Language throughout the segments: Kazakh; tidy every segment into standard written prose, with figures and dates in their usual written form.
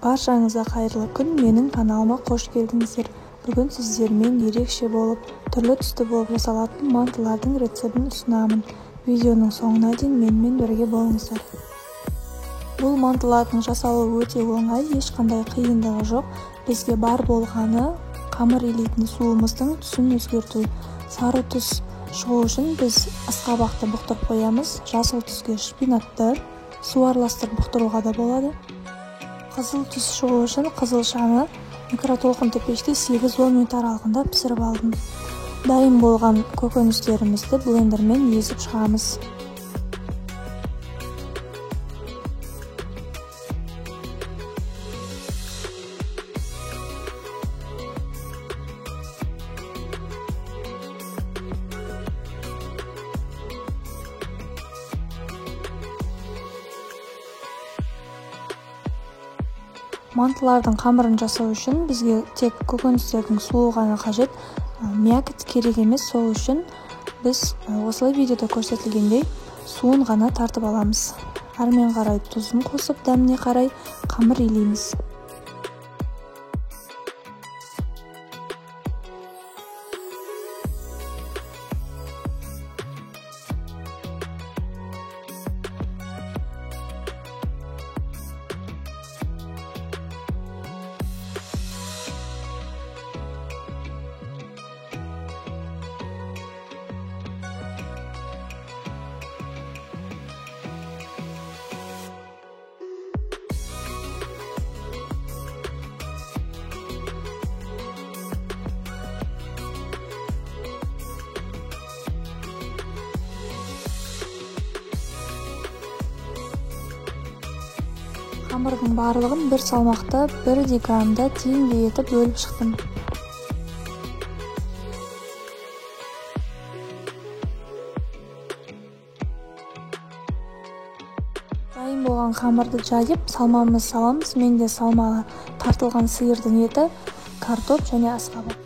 Баршаңызға қайырлы күн, менің каналыма қош келдіңіздер. Бүгін сіздермен ерекше болып, түрлі түсті болып жасалатын мантылардың рецептін ұсынамын. Видеоның соңына дейін менімен бірге болыңыздар. Бұл мантылардың жасалуы өте оңай, ешқандай қиындығы жоқ. Бізге бар болғаны қамыр илейтін суымыздың түсін өзгерту. Сары түс шығу үшін біз асқабақты бұқтырып қоямыз, жасыл түске шпинатты су араластырып бұқтыруға да болады. Қызыл түс шығу үшін қызылшаны микротолқынды пеште 8-10 минут аралығында пісіріп алдым. Дайын болған көкөністерімізді блендермен езіп шығамыз. Мантылардың қамырын жасау үшін бізге тек көкөністердің суы ғана қажет, мякоть керек емес. Сол үшін біз осылай видеода көрсетілгендей суын ғана тартып аламыз. Әрмен қарай тұзын қосып, дәміне қарай қамыр илейміз. Қамырдың барлығын бір салмақта, бірдей граммда теңдей етіп бөліп шықтым. Дайын болған қамырды жайып, салмамыз саламыз. Менде салмаға тартылған сиырдың еті, картоп және асқабақ.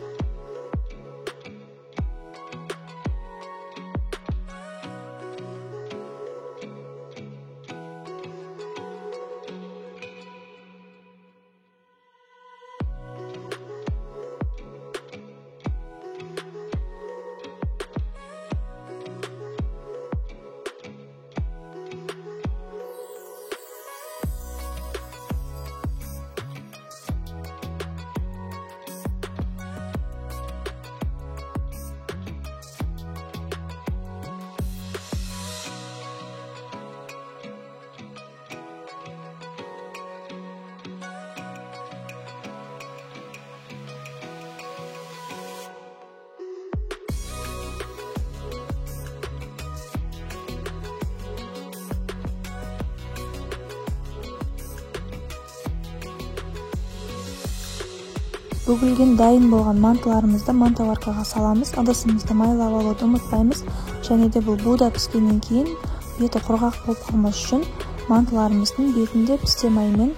Бүгілген дайын болған мантыларымызды мантоваркаға саламыз. Ыдысымызды майлап алуды ұмытпаймыз. Және де бұл буда піскеннен кейін беті құрғақ болып қалмас үшін мантыларымыздың бетінде пісте маймен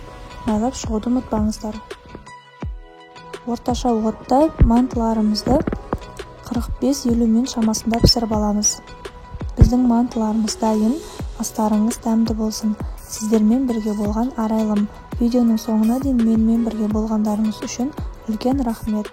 майлап шығуды ұмытпаңыздар. Орташа отта мантыларымызды 45-50 минут шамасында пісіріп аламыз. Біздің мантыларымыз дайын. Астарыңыз дәмді болсын. Сіздермен бірге болған Арайлым. Видеоның соңына дейін менімен бірге болғандарыңыз үшін үлкен рахмет.